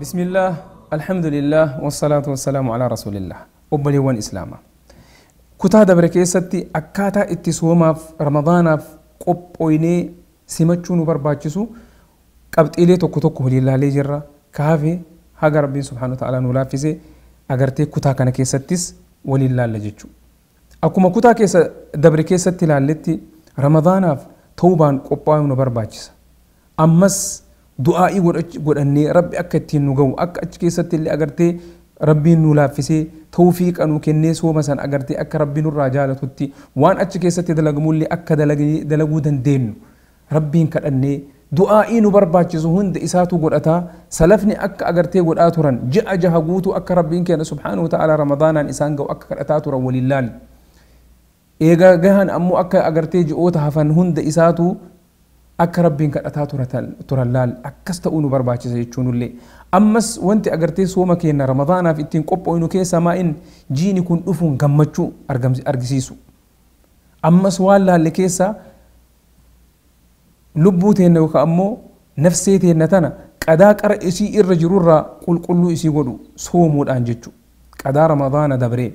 بسم الله، الحمد لله، والصلاة والسلام على رسول الله. Obboleewwan Islaamaa. Kutaa dabre keessatti akkaataa itti soomaaf Ramadaanaaf qophooynee simachuu nu barbaachisu qabxiilee tokko tokko waliin ilaalee jirra. Kaafee haga Rabbiin subhaanahu wa ta'aalaa nu laaffise agartee kutaa kana keessattis waliin ilaalla jechuudha. Akkuma kutaa keessa dabre keessatti ilaalletti Ramadaanaaf tawbaan qophaa'uu nu barbaachisa. Ammas du'aa'ii godhannee Rabbi akka ittiin nu ga'u akka achi keessatti illee agartee Rabbiin nu laaffisee tawfiiqa nu kennee sooma san agartee akka Rabbiin nurraa jaalatutti waan achi keessatti dalagamullee akka dalaguu dandeenyu Rabbiin kadhannee du'aa'ii nu barbaachisu hunda isaatu godhataa. Salafni akka agartee godhaa turan ji'a jaha guutuu akka Rabbiin keenya subhaanahu wa ta'aalaa Ramadaanaan isaan ga'u akka kadhataa turan waliin laali. Eegaa gahan ammoo akka agartee ji'oota hafan hunda isaatu akka Rabbiin kadhataa turan laali. Akkas ta'uu nu barbaachisa jechuunillee. Ammas wanti agartee sooma keenya Ramadaanaaf ittiin qophoofnu keessa maa'in jiini kun dhufuun gammachuu argisiisu. Ammas waan laalle keessa lubbuu teenna yookaan ammoo nafsee teenna tana qadaa qara isii irra jirurraa qulqulluu isii godhu soomuudhaan jechuudha. Qadaa Ramadaana dabree.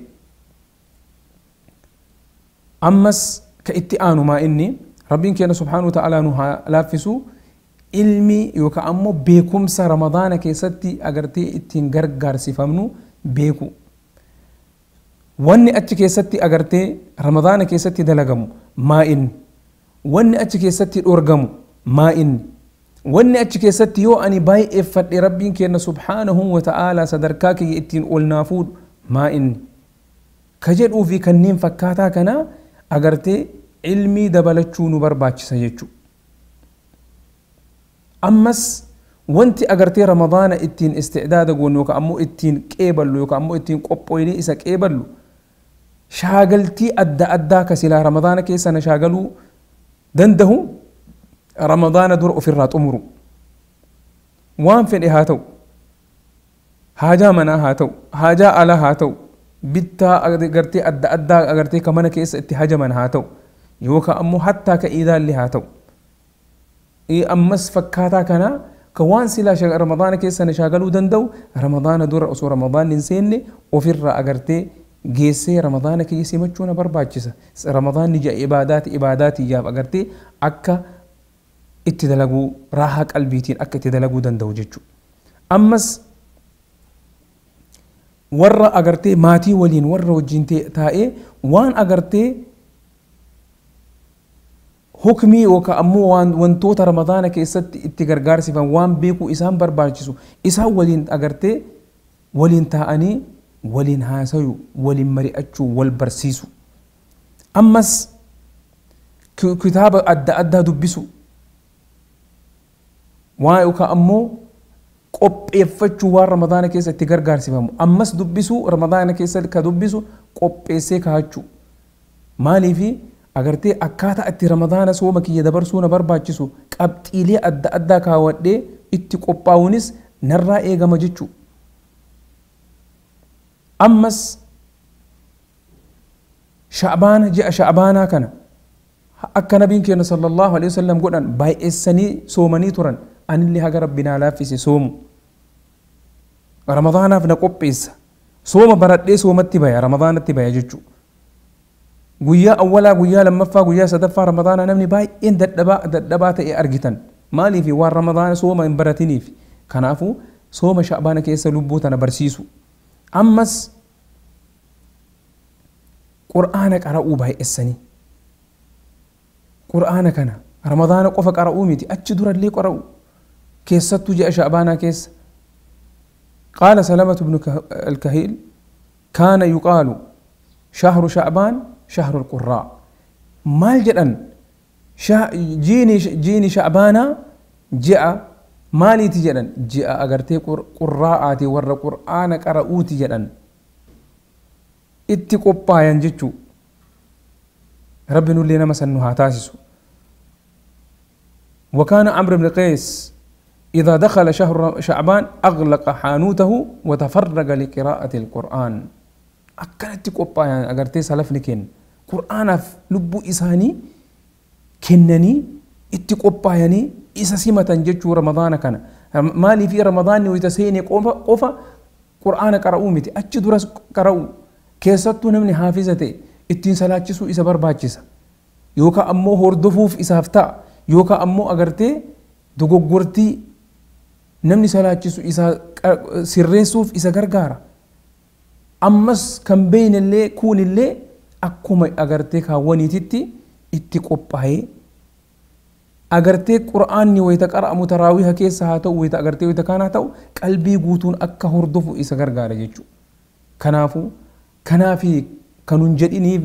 Ammas ka itti aanu maa inni Rabbiin keenya subhaanahu wa ta'aalaa nu haa laaffisu ilmi yookaan ammoo beekumsa Ramadaana keessatti agartee ittiin gargaarsifamnu beeku. Wanni achi keessatti agartee Ramadaana keessatti dalagamu maa inni? Wanni achi keessatti dhorgamu maa inni? Wanni achi keessatti yoo ani baay'eeffadhe Rabbiin keenya subhaanahu wa ta'aalaa sadarkaa kiyya ittiin ol naa fuudhu maa inni? Ka jedhuu fi kanneen fakkaataa kanaa agartee ilmii dabalachuu nu barbaachisa jechuudha. Ammas wanti agartee Ramadaana ittiin isticdaada goonu yookaan ammoo ittiin qeeballu yookaan ammoo ittiin qophooynee isa qeeballu shaagaltii adda addaa ka silaa Ramadaana keessa na shaagaluu danda'u Ramadaana dura ofirraa xumuru. Waan fedhe haa ta'u, haajaa manaa haa ta'u, haajaa alaa haa ta'u, bittaa agartee adda addaa agartee ka mana keessa itti hajaman haa ta'u yookaan ammoo hattaa ka iidaallee haa ta'u. Ammas fakkaataa kanaa ka waan silaa Ramadaana keessa na shaagaluu danda'u Ramadaana dura osoo Ramadaanni hin seenne ofirraa agartee geessee Ramadaana kiyya simachuu na barbaachisa. Ramadaanni ji'a ibaadaati ibaadaatiyyaaf agartee akka itti dalaguu raahaa qalbiitiin akka itti dalaguu danda'u jechuudha. Ammas warra agartee maatii waliin warra wajjin taa'ee waan agartee hukmii yookaan ammoo waan wantoota Ramadaana keessatti itti gargaarsifan waan beekuu isaan barbaachisu isaan waliin agartee waliin taa'anii waliin haasayu waliin mari'achuu wal barsiisu. Ammas kitaaba adda addaa dubbisu waan yookaan ammoo qopheeffachuu waan Ramadaana keessa itti gargaarsifamu. Ammas dubbisuu Ramadaana keessa ka dubbisu qopheessee kaa'achuu. Maaliifi agartee akkaataa itti Ramadaana sooma kiyya dabarsuu na barbaachisu qabxiilee adda addaa kaawwadhee itti qophaa'uunis narraa eegama jechuudha. Ammas Sha'baana ji'a Sha'baanaa kana akka nabiin keenya sallallahu alaihi wasallam godhan baay'eessanii soomanii turan anillee haga Rabbi naa laaffise soomu. Ramadaanaaf na qopheessa. Sooma baradhee soomatti baya Ramadaanatti baya jechuudha. Guyyaa awwalaa guyyaa lammaffaa guyyaa sadaffaa Ramadaanaa namni baay'een dadhabaa ta'e argitan. Maaliif waan Ramadaana sooma hin baratiniif. Kanaafuu sooma Sha'baana keessa lubbuu tana barsiisu. Ammas Qur'aana qara'uu baay'eessanii. Qur'aana kana Ramadaana qofa qara'uu miti achi durallee qara'u. Keessattuu ji'a Sha'baanaa keessa. قال سلمة بن الكهيل كان يقال شهر شعبان شهر القراء. مال جدًا جيني شعبانا جاء مالي تجدًا جاء أجرتي قراءاتي ور قرآن قرؤوتي جدًا اتقوا ينجتو ربنا لنا مثلا هاتاسسو. وكان عمرو بن قيس إذا دخل شهر شعبان أغلق حانوته وتفرغ لقراءة القرآن. أكلت قبا يعني أجرتي سلف لكن قرآن لبو إساني كنني اتقوا يعني إسا سمة جتشو رمضان كان Maaliif Ramadaanni wayita seene qofa Qur'aana qara'uu miti, achi duras qara'uu. Keessattuu namni haafiza ta'e ittiin salaachisuu isa barbaachisa. Yookaan ammoo hordofuuf isaaf ta'a. Yookaan ammoo agartee dogoggortii namni salaachisu isa sirreessuuf isa gargaara. Ammas kan beeynellee kuunillee akkuma agartee kaawwaniititti itti qophaa'ee agartee Qur'aanni wayita qara'amu taraawiha keessa haa ta'u, wayita agartee wayita kaan haa ta'u, qalbii guutuun akka hordofu isa gargaara jechuudha. Kanaafuu kanaafi kanun jedhiniif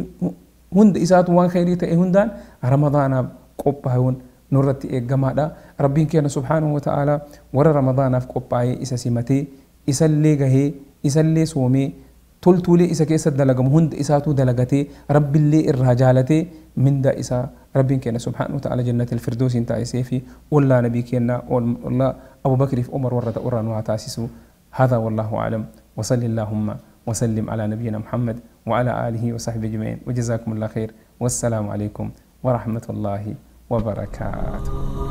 hunda isaatu waan khayrii ta'e hundaan Ramadaanaaf qophaa'uun nurratti eeggamaadha. Rabbiin keenya subhaanahu wa ta'aalaa warra Ramadaanaaf qophaa'ee isa simatee, isallee gahee, isallee soomee, toltuulee isa keessa dalagamu hunda isaatuu dalagatee, Rabbillee irraa jaalatee, mindaa isaa Rabbiin keenya subhaanahu wa ta'aalaa jannatil firdoosiin taasisee fi ollaa nabii keenya ollaa Abu Bakriif Umar warra ta'u irraa nu haa taasisu. هذا والله أعلم، وصل اللهم وسلم على نبينا محمد وعلى آله وصحبه أجمعين، وجزاكم الله خير، والسلام عليكم ورحمة الله وبركاته.